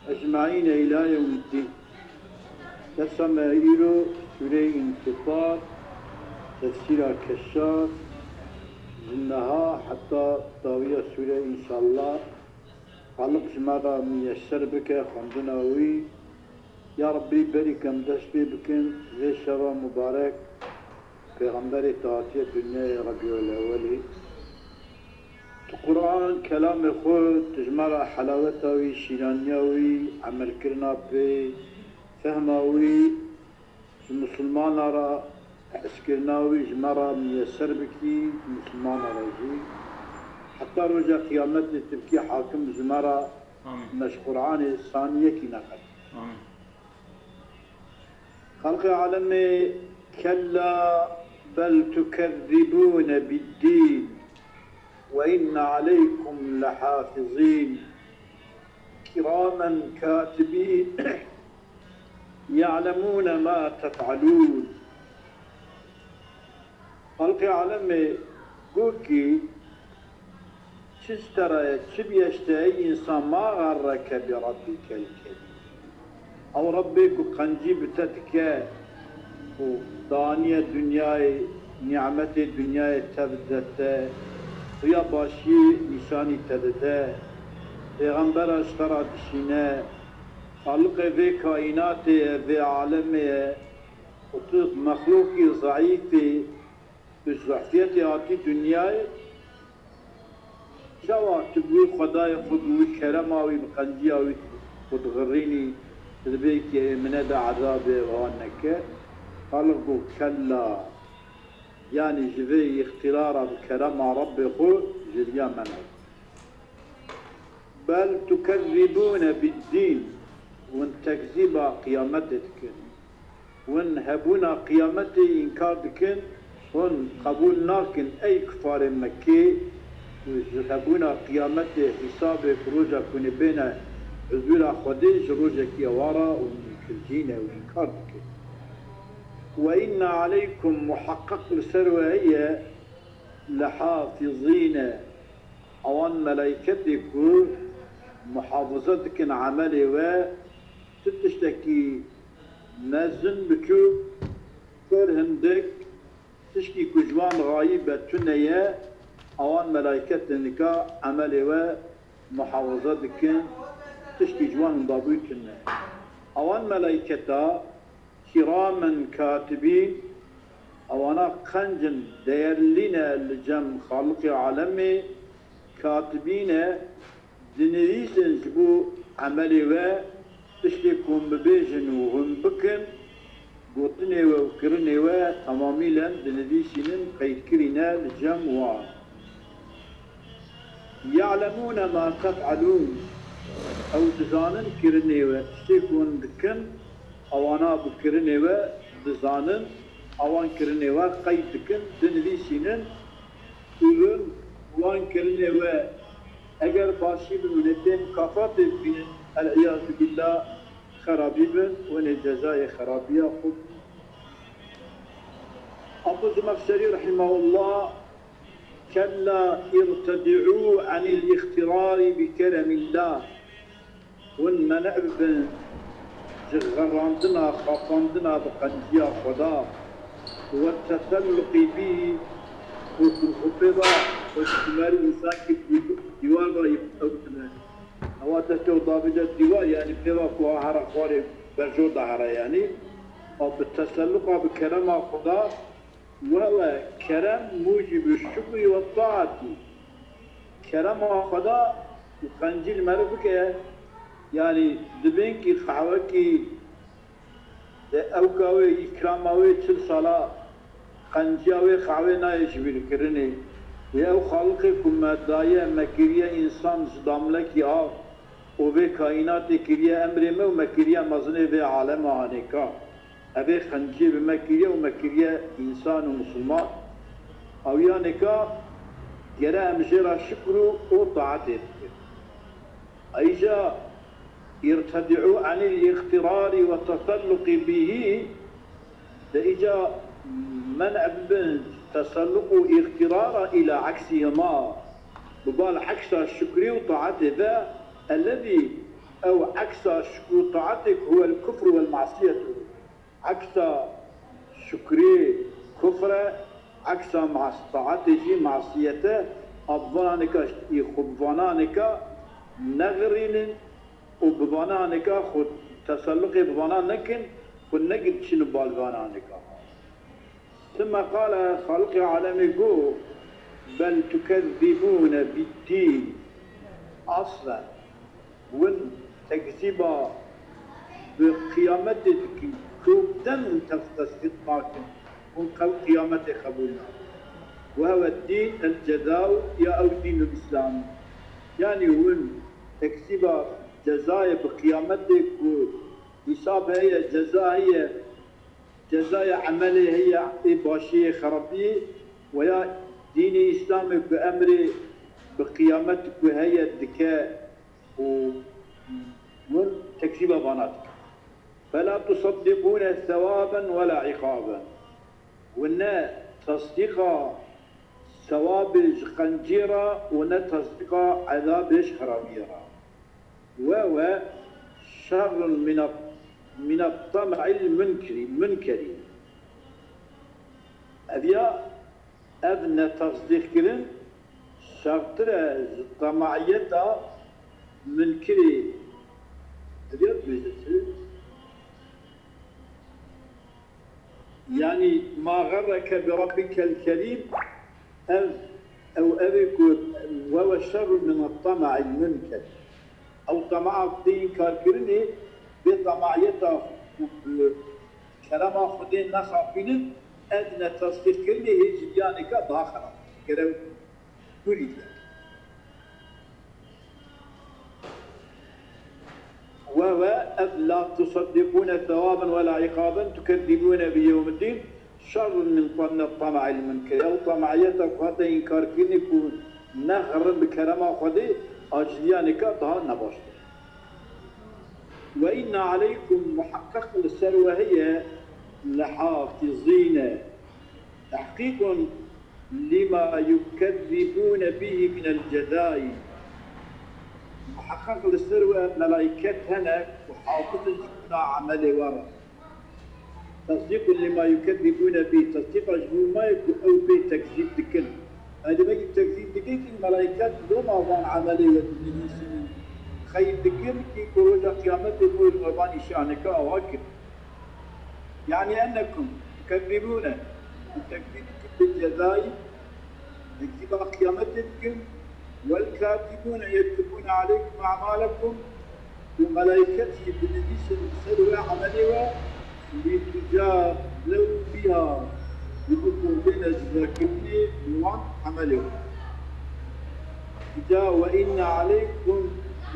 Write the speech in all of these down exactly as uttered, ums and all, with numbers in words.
أجمعين إلى يوم الدين. Dersa me îro Sûreyê Înfitar, tefsîra Keşşaf, ji niha heta dawiya sûre înşallah. Xaliq ji me re miyesser bike xwendina wî. Ya Rebbî berî ku em dest pê bikin vê şeva mubarek, Pêxemberê te hatiye dinyayê Rebîul Ewelî. Tu Quran kelamê xwe, tu ji me re helaweta wî, şîraniya wî, emelkirina pê, fehma wî, ji misilmana re hezkirina wî ji me re miyeser bikî, ji misilmana re jî. Heta roja qiyametê tu bikî hakim ji me re, Amîn. Me ji Quranê saniyekî neqet. Amîn. Xelqê alemê, kella bel tukezzibûne biddîn ve inne aleykum lehafizîn kiramen katibîn ya'lemûne ma tef'alûn. Xelqê alemê, gokî çi ji te re ye, çi bîye ji te ye, ey însan, ma xerreke bi Rebbîkel kerîm. Ew Rebbê ku qencî bi te dike û daniye dinyayê, nîmetê dinyayê te dide te, xuya başiyê nîşanî te dide, pêxembera ji te re dişîne, Xaliqê vê kaînatê ye, vê alemê ye, û tu mexlûqî zeîfî, tu ji zehfiyetê hatî dinyayê, çawa tu bi wî Xwedayê xwe, bi wî kerema wî, bi qenciya wî xwe dixirînî, tu dibê kê ê min nede ezabê, wan neke? Xaliq got, kella, yanî ji vê îxtîrara bi kerema Rebbê xwe ji riya me nebe. Bel tukezzibûne biddîn, hûn tekzîba qiyametê dikin. Hûn hebûna qiyametê înkar dikin, hûn qebûl nakin ey kufarê Mekkê, û ji hebûna qiyametê, hîsabê ku roja ku hûn ê bêne huzûra Xwedê ji rojekî ewa re hûn munkircî ne û înkar dikin. Ve inne aleykum, muheqeq li ser we heye, lehafizîne, Ewan melayketê ku muhafize dikin emelê we, tu tiştekî mezin, biçûk, kor, hindik, tişkî ku ji wan xayîb e, tune ye, ewan melayketê nika emelê we muhafize dikin, tişkî ji wan hindabûyî tune. Ewan melayketa kiramen katibîn, ewana qenc in, değerlî ne li cem Xaliqê alemê, katibîn e, dinivîsin ji bo emelê we, tiştê ku hûn bibêjin û hûn bikin, gotinê we û kirinê we temamîlen dinivîsînin, qeydkirî ne li cem wan. Ya'lemûne ma tef'alûn. Ew dizanin kirinê we, tiştê ku hûn dikin, ewana bi kirinê we dizanin, ewan kirinê we qeyd dikin, dinivîsînin û hûn wan kirinê we eger başî bin, hûn ê tê mikafatê bibînin, el-îyazû billâh, xerabî bin, hûn ê cezayê xerabiya xwe bidin. Abu Zemexşerî rahimehullah, Kella irtedi'û anil îxtirarî bi keremillah. Hûn menê bibin ji xerandina, xapandina bi qenciya Xweda. Ve teselluqî bî, û ku xwe pê ve, û ji kumerî însankî dî-, dîwar ve yî ew dime. Ewa destê û davî de dîwar, yanî pê ve ku a here xwarê berjor de here, yanî. Ew bi teselluqa, bi kerema Xweda, Wele kerem mûcîbû şukrî we taetî. Kerema Xweda û qencî li meriv bike, yanî dibên kî qehwekî de ewka wê, îkrama wê çil sala, qenciya wê qehwê nayê ji bîrkirinê. Yê ew Xaliqê ku me daye, me kiriye însan ji damlekî av û vê kaînatê kiriye emrê me û me kiriye mezinê vê alema anêka. Evê qenciyê bi me kiriye û me kiriye însan û misilman. Ew ya nêka gere em jê re şikir û, û taetê bikin. Eyca îrtedi'û anil îxtirarî ve teselluqî bihî, de îca men'e bibin teselluq û îxtirara îla eksîhima. Bi bal eksa şikrî û taetê ve, ellezî, ew Eksa şukru taetê ku huwel kufru wel masiyetu. Eksa şukrê kufr e, eksa mas-, taetê jî masiyet e. A bi vana nika jî xwe bi vana nika nexirînin û bi vana nika xwe teselluqê bi vana nekin, xwe negirçin û bal vana nika. Sümme qale, Xaliqê alemê got, bel tukezzibûne biddîn. Aslen, win tekzîba bi qiyametê dikin, ku dem hûn tes-, tesdîq nakin, hûn qew qiyametê qebûl nakin. Ve hewe dîn el cezaw ya ew dînul îslamî. Yanî hûn tekzîba cezayê bi qiyametê ku hîsab heye, ceza heye, cezaya emelê heye, ê başiyê xerabiyê, weya dînê Îslamê ku emrê bi qiyamet ku heye dike û hûn tekzîba vana dikin. Fela tuseddîqûne sewaben wela îqaben. Û ne tasdîqa sewabê ji qencê re û ne tasdîqa ezabê ji xerabiyê re. Ve ve şerrun mine, mine tam'il munkeri, munkeri. Ev ya, ev netasdîqkirin şertir e ji temaiyeta munkirê. Ev ya dibêje çi? Yanî, ma xerreke bi Rabbikel Kerîm, ev, ew, ev ê ku we we şerru min at-tama'il munker. Ew tama'a tê înkarkirinê, bê tamaiyeta ku bi kerema Xwedê nexapînin, ev netasdîqkirinê hê ji diyaneka daha xerab. Gere Kurî diye. Ve ve ev la tuseddîqûne sewaben wela îqaben tukezzibûne bi yewmiddîn şerrun min tanne tama'il munker. Ew tamaiyeta ku hate înkarkirinê ku nexerin bi kerema Xwedê, a ji diyaneka daha nebaştir. Ve inne aleykum, muheqeq li ser we heye, lehafizîne. Tehqîqun lima yukezzibûne bihî minel cezayî. Muheqeq li ser we melayket hene ku hafiz in ji bona emelê we re. Tesdîqun lima yukezzibûne bihî, tesdîqa ji bo me ye ku ew pê tekzîb dikin. Ew demekî tekzîb dikin, melayket loma van emelê we dinivîsin, xeyr dikin, kî ku roja qiyametê bo li me van îşaneke awa kir. Yanî ennekum tukezzibûne, hûn tekzîb dikin bi cezayî, tekzîba qiyametê dikin, wel katibûne yektibûne aleykum a'malekum, û melayket jî dinivîsin li ser we emelê we, lîtucazew bîha, ji bo ku bêne cezakirinê bi wan emelê we. Îca ve inne aleykum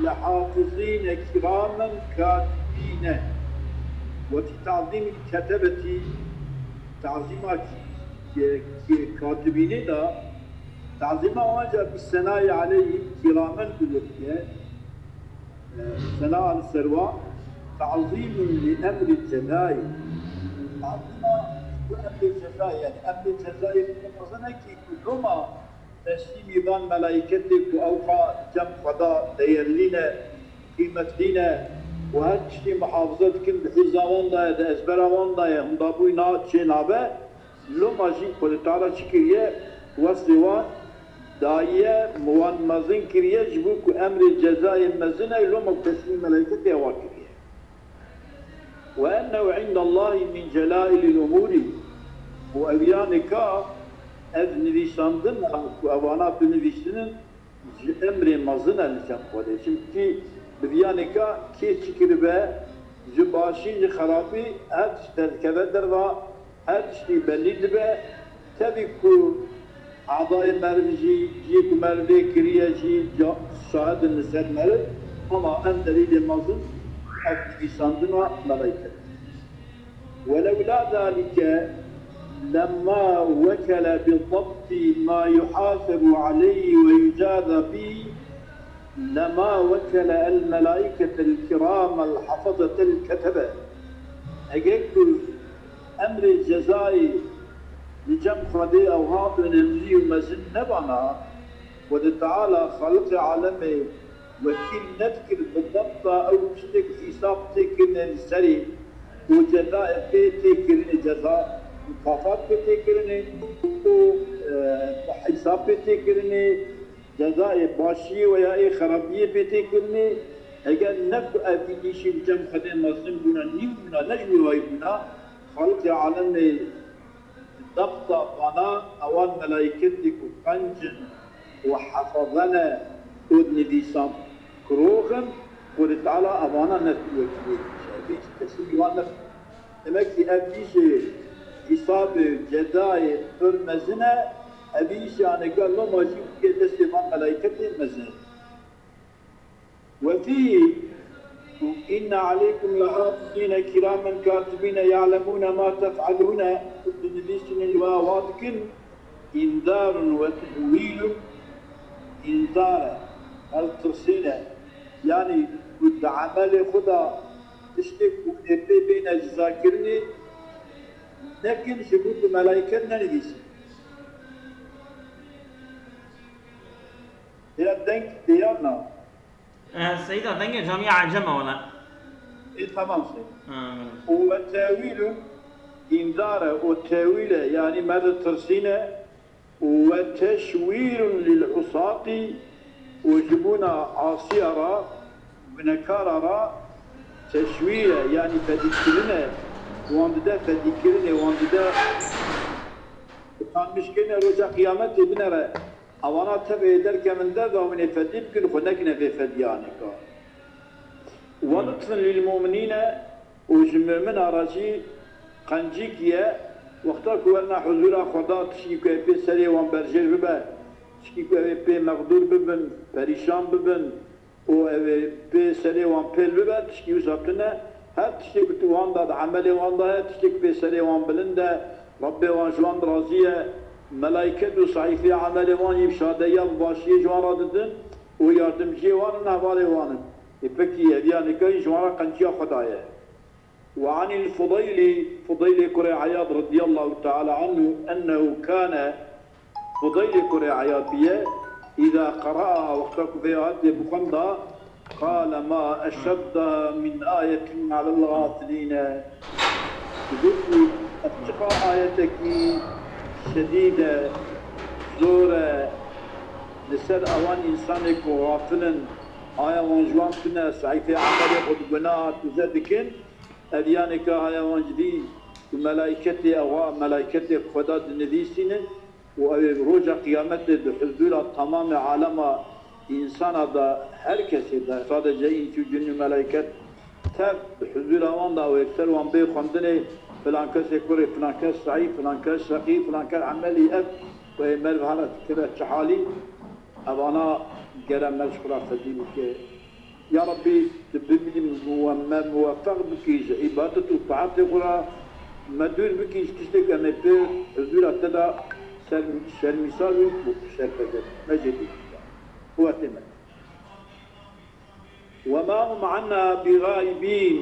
lehafizîne kiramen katibîne. Wekî tazîmî ketebetî, tazîma ki-, ki-, ki-, katibînê de, tazîma wan jî bi senayê aleyhîm kiramen guhetiye. E, sena li ser wan, tazîmun li emrî cezayî. Tazîma ji bo emrê cezayê, yani emrê cezayê, mezin e ki ku loma teslîmî van melayiketê ku ewqa cem Xweda deyerlî ne, qîmetlî ne û her tiştî muhafize dikin, di hîza wan de ye, di ezbera wan de ye, hindabûyî na-, çê nabe, loma jî Xwedê Teala çi kiriye? Wesfê wan dayiye, wan mezin kiriye, ji bo ku emrê cezayê mezin e, loma ku teslîmî melayiketê ewa kiriye. Ve ennehu indallahî min celaîlil umûrî. Û ev ya nika, ev nivîsandina ku evana binivîsinin, ji emrê mezin e li cem Xwedê. Çimkî bi viya nika kê çi kiribe, ji başî, ji xerabî, her tişt derdikeve derva, her tiştî belî dibe, tevî ku edayê meriv jî, cihê ku meriv lê kiriye jî ca-, şahid in li ser meriv, ama em delîlê mezin ev nivîsandina melayket. Welewla zalike lemma wekele bi dabtî ma yuhasebu aleyhi ve yucaza bî lema wekele el melaiketel kiramel hafazetel ketebe. Eger ku emrê cezayê li cem Xwedê ewha önemlî û mezin nebana, Xwedê Teala Xaliqê alemê wekîl nedikir bi debta ew tiştek hîsab tê kirine li serê û cezayê pê tê kirinê, ceza mukafat pê tê kirinê û, e, hîsab pê tê kirinê, cezayê başiyê we ya ê xerabiyê pê tê kirinê. Eger ne ku ev êdîşî bi cem Xwedê mezin bûna, nîv bûna, ne ji wî wayî bûna, Xaliqê alemê debta vana, ewan melayketê ku qenc in û hefazene û dinivîsan ku rox in, Xwedê Teala evana ne wekî wê dîşe. Vê jî teslîmî wan nebû. Demek ki ev dîşê hîsabê cezayê pir mezin e, ev îşê aneka loma jî bûye destê van melayketê mezin. وفيه إن عليكم لحافظين كراما كاتبين يعلمون ما تفعلون. Dinivîsînin li we ava dikin, îndar û tehwîl û îndar e, hevtirsîn e. Yanî ku di emelê xwe de tiştê ku hûn ê pê bêne cizakirinê nekin, ji bo ku melayket nenivîsin. Ya deng tê ya na? Eh, Seyda, dengê camî ecem e wele. E, tamam Seyda. Ha, evet. Û ve tewîlun, îndar e û tewîl e, yanî me ditirsîne, û ve teşwîrun lil usatî, û ji bona asiya ra, gunekara ra teşwîr e, yanî fedîkirin e, wan dide fedîkirinê, wan dide utanmişkirine roja qiyametê binere. Ewana tevê derkevin derve hûn ê fedî bikin, xwe nekine vê fediyanika. Ve lutfun lil mu'minîne, û ji mumina re jî qencîkî ye, wexta ku werna huzûra Xweda, tişkî ku ê pê serê wan berjêr bibe, tişkî ku ew ê pê mexdûr bibin, perîşan bibin, û ew ê pê serê wan pêl bibe, tişkî wisa tune. Her tiştê ku tu wan da di emelê wan da ye, tiştê ku pê serê wan bilind e, Rebbê wan ji wan razî ye. Melayket û sehîfeya emelê wan jî bi şadeya bi başiyê ji wan re didin û yardimciyê wan in, hevalê wan in. Ê pekî ev ya nika jî ji wan re qenciya Xweda ye. وعن الفضيل، Fudeylê kurê Eyad radiyallahu teala anhu, ennehu kane, Fudeylê kurê Eyad biye, îza qera'aha, wexta ku vê ayetê bixwenda, qale ma eşeddeha min ayetin alel gafilîne. Dibêjî, ev çiqa ayetekî şedîd e, zor e, li ser ewan însanê ku gafil in, aya wan ji wan tune, sehîfê emelê xwe di gunaha tûze dikin, Ev yanî ka haya wan ji vî ku melayketê ewa, melayketê Xweda dinivîsînin û ew ê roja qiyametê di huzûra tamamê alema însana de her kesê de, sadece îns û cin û melayket tev di huzûra wan de ew ê ser wan bê xwendinê, filan kesê kurê, filan kes seî, filan kes şeqî, filan kes emelî ev û ê merv hene dikire çi halî, evana gere me ji xwe re fedî bike. Ya Rebbî, tu bimî me muweffeq bikî ji îbadet û taetê xwe re, me dûr bikî ji tiştê ku em ê pê huzûra te de ser-, şermîsar bin û şerpeze bin. Me jê dûr bike. Quwetê me. وما هم عنها بغائبين.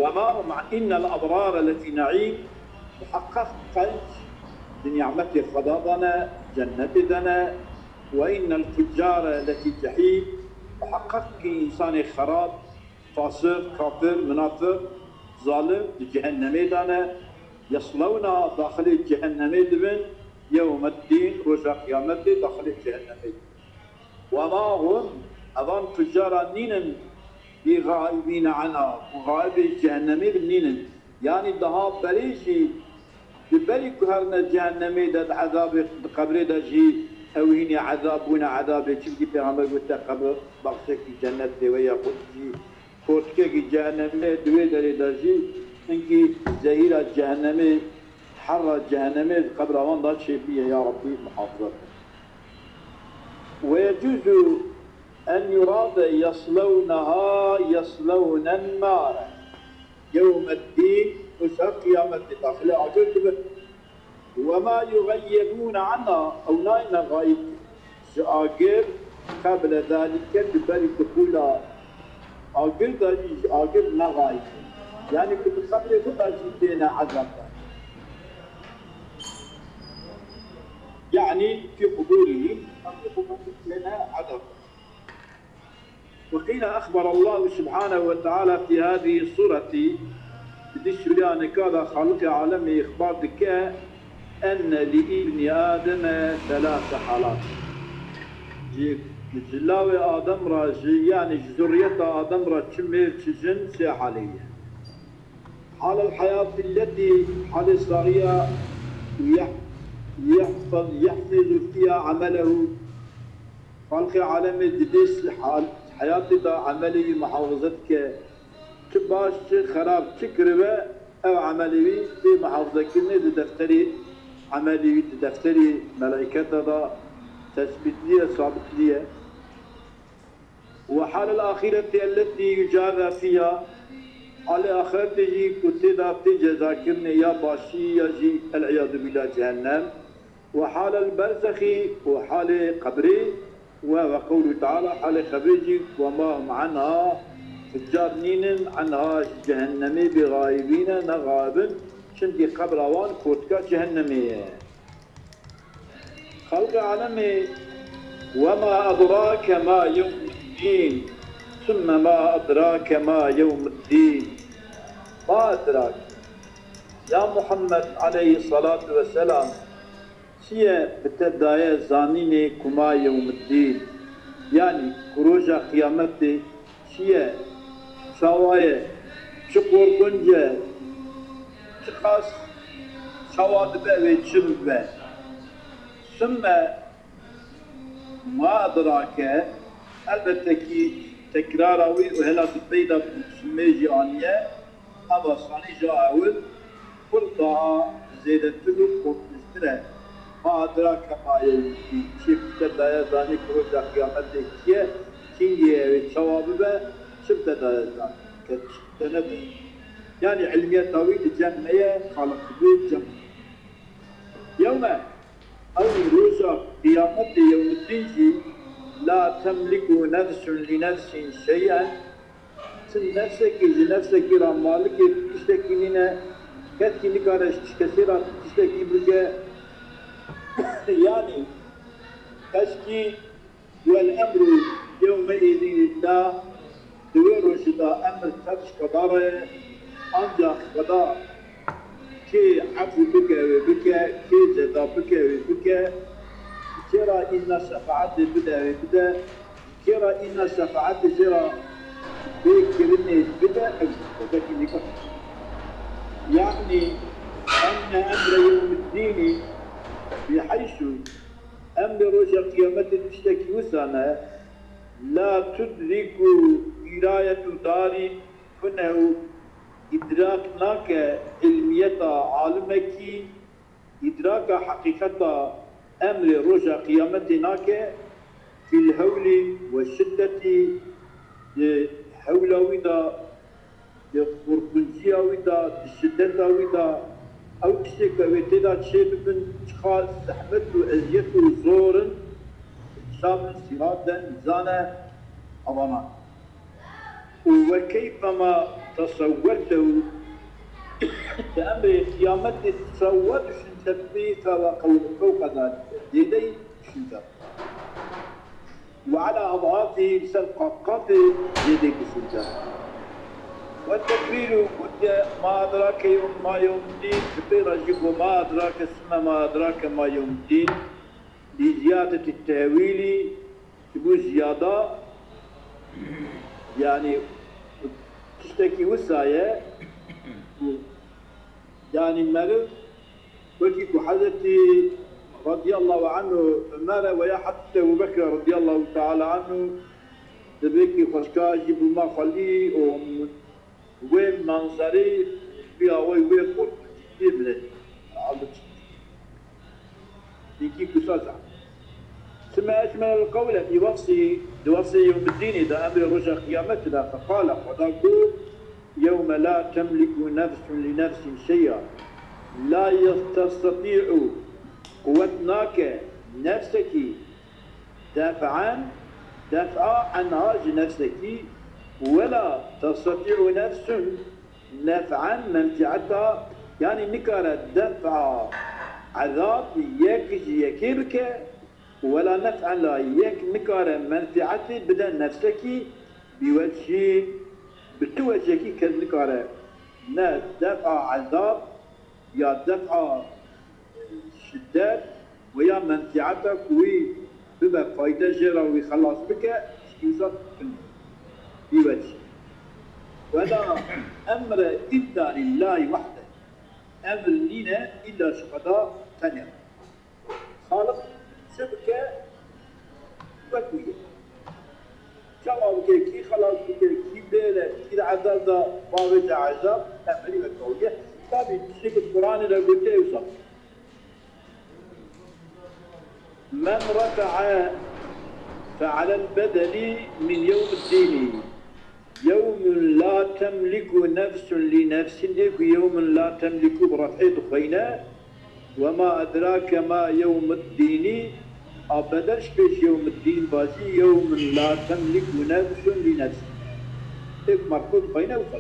وما هم ع-، إن الأبرار لفي نعيم. Muheqqeq qenc di nîmetê Xweda de ne, cennetê de ne. وإن الفجار لفي جحيم. Muheqqeq kî însanê xerab, fasiq, kafir, munafiq, zalim di cehennemê de ne. يصلونها, daxilê cehennemê dibin. يوم الدين, roja qiyametê daxilê cehennemê dibin. وما هم, evan fucara nînin, بغائبين عنها, ku gaibê cehennemê bin nînin. Yanî daha berê jî, ji berî ku herine cehennemê de di ezabê, di qebrê de jî ew hînê ezab bûne ezabê. Çimkî Pêxember gote, qebir baxçekî cennetê we ye, xwe jî kortikekî cehennemê di wê derê de jî, hinkî zehîra cehennemê, herra cehennemê di qebra wan de çêbûye, ya Rebbî muhafaza ke. ويجوز أن يراد يصلونها يصلون النار يوم الدين, û ser qiyametê daxilê agir dibin. وما يغيبون عنها, ew nayne xayib ji agir, قبل ذلك, li berî dixula agir de jî ji agir ne xayib. Yanî ku di qebrê xwe de jî têne ezab de. يعني في قبورهم, qebrê xwe de jî têne ezab de. وقيل أخبر الله سبحانه وتعالى في هذه السورة، di sûreya nika de Xaliqê alemê îxbar dike, أن لابن آدم ثلاث حالات. Ji, ji lawê Adem re, ji, yanî ji zurriyeta Adem re çi mêr, çi jin, sê halê ye. حال الحياة التي، halê saxiya, يح-، يحفظ، يحفظ فيها عمله. Xalqê alemê di vê s-, hal-, heyatê de emelê wî muhafaza dike. Çi baş, çi xerab, çi kiribe, ev emelê wî tê muhafazakirinê di defterê emelê wî, di defterê melaîketa de tesbîtlî ye, sabitlî ye. وحال الآخرة التي يجازى فيها، halê axiretê jî ku tê de tê cezakirinê ya başî ya jî العياذ بالله cehennem. وحال البرزخ، û halê qebrê, we وقوله تعالى، halê qebrê jî وما هم عنها، tu car nînin, عنها، ji cehennemê بغائبين، ne xayib in, çimkî qebra wan kotika cehennemê ye. Xalqê alemê، وما أدراك ما يوم الدين، ثم ما أدراك ما يوم الدين، ما أدراك. Ya Muhammed aleyhissalatu vesselam, çi ye bi te daye zanînê ku ma yewmiddîn, yanî ku roja qiyametê çi ye, çawa ye, çi qorqinc e, çiqas çawa dibe wê çi bibe? Sümme ma edrake, elbette kî tekrara wî û hela di peyda bû, sümmê jî aniye, eva sanî ja ewil, pir daha zêdetir û qorqinçtir e. Ma edrake ma yewmiddîn. Çi bi te daye zanî ku roja qiyametê kî ye, kîngê ye, wê çawa bibe, çi bi te daye zanî? Ke çi bi te nebe. Yanî ilmiyeta wî li cem me ye, Xaliq bi cem. Yewme, ew roja qiyametê yewmiddîn jî, la temliku nefsun li nefsin şey'en, Ti nefsekî ji nefsekî re malikê tiştekî nîne, ketkî nikare ji kesê re tiştekî bike. Yanî, keşkî, wel emru yewmeîzîn lillah, di wê rojê de emir tev ji Xweda re ye, ancax Xweda kê efû bike wê bike, kê ceza bike wê bike, kê re îzna şefaetê bide wê bide, Kê re îna şefaetê jê re bê kirinê bide, ew jî xwedekî nîka. Yanî, enne emre yewmiddînî biheysu, emrê roja qiyametê tiştekî wisa ne, la tudriku dirayetu darî kunehu, îdrak nake ilmiyeta alimekî, Îdraka heqîqeta emrê roja qiyametê nake, fîl hewlî we şiddetî, di hewla wî de, di qorqinciya wî de, di şiddeta wî de, ew tiştê ku ew ê tê de çêbibin, çiqas zehmet û eziyet û zor in, çav in, sîrat de, nizane, avanan. Û we keyfema tesewwertehu, di emrê qiyametê tu çawa düşünce bikî, feva qew-, fewqa zalike. Zêdeyî düşünce. Ve ala ad'afihî, li ser qat qatê zêdeyî düşünce. Ve tekrîru, gotiye, ma edrake yewm, ma yewmuddîn, ji pê re jî got, ma edrake, sümme ma edrake, ma yewmuddîn. Li ziyadetî tehwîlî, ji bo ziyada, yanî tiştekî wisa ye, yanî meriv, wekî ku Hezretî radiyallahu anhu Ömer e veya Hezretî Ebu Bekir radiyallahu teala anhu, dibê kî xweşka jî bûma xwelî û Wê manzerê bi awayî wê qorxinçî tê bile. Aldı çıktı. Dîkî kusa zan. Sümme ecmelel qewle fî wesfî, di wesfê yewmiddînê de, emrê roja qiyametê de, feqale, Xweda got, yewme la temliku nefsun li nefsin şey'a. La yestestatî'u, quwet nake nefsekî, Def'en, def'a enha ji nefsekî, wela testatî'u nefsun nef'en menfi'eta, yanî nikare def'a ezab yek ji yekê bike, wela nef'en la yek nikare menfi'etê bide nefsekî, Bi wecihî, bi tu wecihekî kes nikare ne def'a ezab ya def'a şiddet û ya menfieta ku wî bibe fayde jê re û wî xelas bike, tiştî wisa tune. Bi wecihî. Wela emre îlla lillahî wehde. Emr nîne îlla ji Xweda tenê. Xaliq çi bike, wek wî ye. Çawa bike, kî xelas bike, kî bêle, kî li ezab da, bavêje ezab, emrî wek wî ye. Tabî tiştê ku Quranê de gotiye wisa. Men refa'a fe'alel bedeli min yewmiddînî. Yewmun la temliku nefsun li nefsin, ê ku yewmun la temliku bi ref'ê dixweyne, we ma edrake ma yewmuddînî, a bedel ji pêş yewmuddîn va jî yewmun la temliku nefsun li nefsin. Ê ku merfû dixweyne wisa.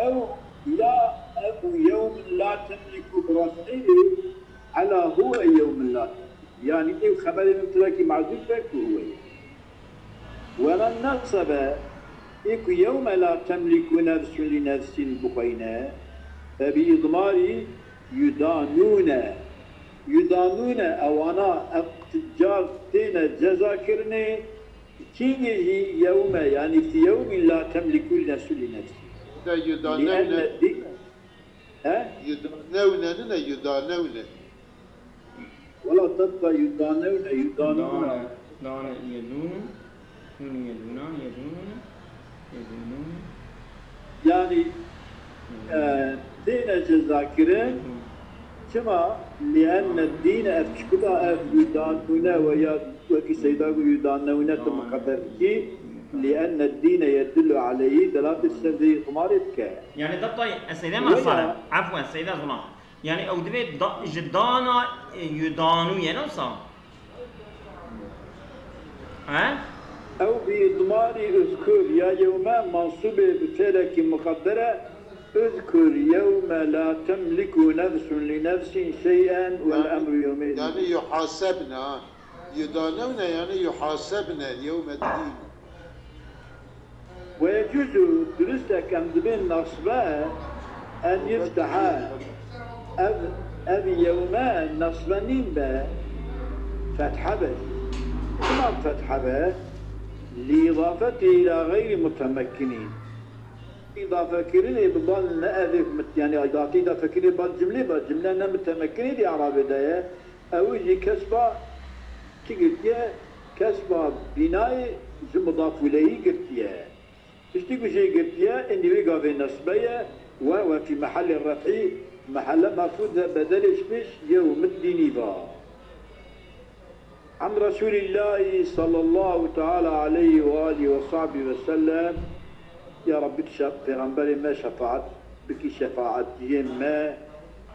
Ew ya ew yewmun la temliku bi ref'ê, ela huwe yewmun la temliku. Yanî ew xeberê min tirekî mehzûf be ku huwe ye. Wela nesebe, ê ku yewme la temliku nefsun li nefsin bixweyne, fe bi îdmarî yudanûne. Yudanûne, ewana ev ticar têne cezakirinê, kîngê jî yewme, yanî fi yewmin la temliku li nefsu li nefsî. De yudanewne. Li enne dîn, he? Yudanewne nine, yudanewne. Wela tabqa yudanewne, yudanûne. Dane, dane, yedûnû, nûnî yedûnan, yedûnûne, yedûnûne. Yanî, e, têne cezakirin, çima? Li enne dîne, ev çikuda ev yudanûne we ya wekî Seyda got yudanewne tu miqeder bikî, li enne dîne yedullu aleyhî, delatê ser vê xumarê dike. Yanî, deptayê, ez Seyda Wela Mesare, efwen, Seyda Zulam. Yanî ew divê da-, ji dana, e, yudanû ye, ne wisa? He? Ew bi îdmarî uzkur ya yewme mansûbê bi fi'lekî muqedder e, uzkur yewme la temliku nefsun li nefsin şey'en wel emru yewmeîzin. Yanî yuhasebne, ha. Yudanewne yanî yuhasebne yewmeddîn. Ve yecûzu, durist e, em dibên nasbe en yuftehe, ev, ev yewme nasbe nîn be, fethe be. Çima fethe be? Li îdafetî îla xeyrî mutemekkinî. Îdafekirinê bi bal ne evê mit-, yanî îdafekirinê bal cimlê be, cimle ne mutemekkinê di Arabê de ye. Ew jî kesba çi girtiye? Kesba bînayê ji mudaf ileyhî girtiye. Tiştî ku jê girtiye, êndî wê gavê nesbe ye, we, we fî mehellê ref'î, mehelle merfû de bedelê ji pêş yewmiddînî va. An Resûlîllahî sallallahu teala aleyhi ve alîhi ve sahbî ve sellem, ya Rabbî tu şe-, Pêxemberê me şefaet bikî şefaetiyên me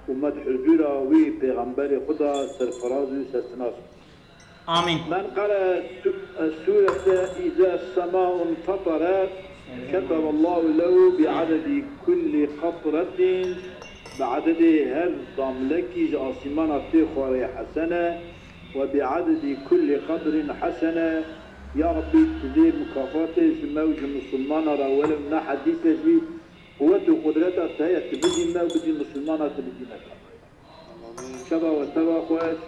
û me di huzûra wî Pêxemberê xwe de serfiraz û serfinas bikî. Amîn. Men qere su-, surete îze sema'un fetaret, keteballahu lehu bi adedi kulli qatretin, bi adedê her damlekî ji asîmana tê xwarê hesene, we bi adedi kulli qatrin hesene. Ya Rabbî, tu dê mukafatê ji me û ji misilmana re welew ne hedîse jî quwet û qudreta te heye, tu bidî me û bidî misilmana, tu bidî me. Şeva we teva xweş.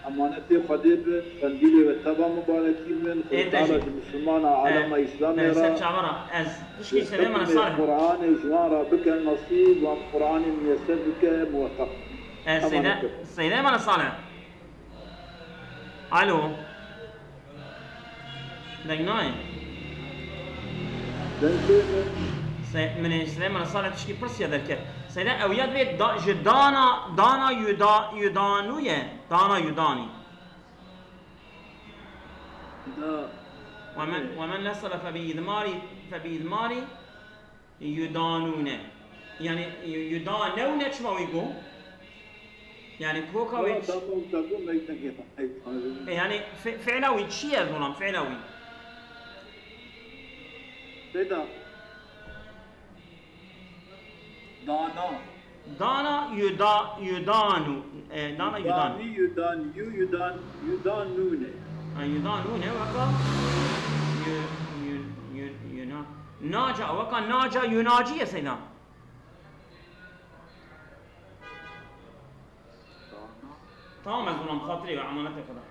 Emanetê Xwedê bin, qendîlê we teva mubarekî bin. Xwedê Teala ji misilmana alema Îslamê re, ser çavara ez tişkî Seyda Mesare, Qur'anê ji wan re bike nesîb, wan Qur'anê miyeser bike, muwefeq. Ez Seyda, Seyda Mesare. Alo. Deng nayê. Deng tê min. Se-, min ê Silêman Salih tişkî pirsiya derket. Seyda ew ya divê da-, ji dana, dana yuda-, yudanû ye. Dana yudanî. Da. Ve men, ve men nesebe fe bi idmarî, fe bi idmarî. Yudanûne. Yani, yu-, yudanewne çima wî got? Yani, koka wî. Tamam, tamam, meydan, meydan. E, yani, fe-, fi'la wî çi ye, zolam, fi'la wî? Seyda. Dana. Dana yuda, yudanu. E, dana yudan. Danî, yudan, yu, yudan, yudan nûne. Ha, yudan nûne weka yu, yu, yu, yuna. Naca, weka naca yunacî ye seyna. Tamam, ez gulam xatirê ve emanetê xwe da.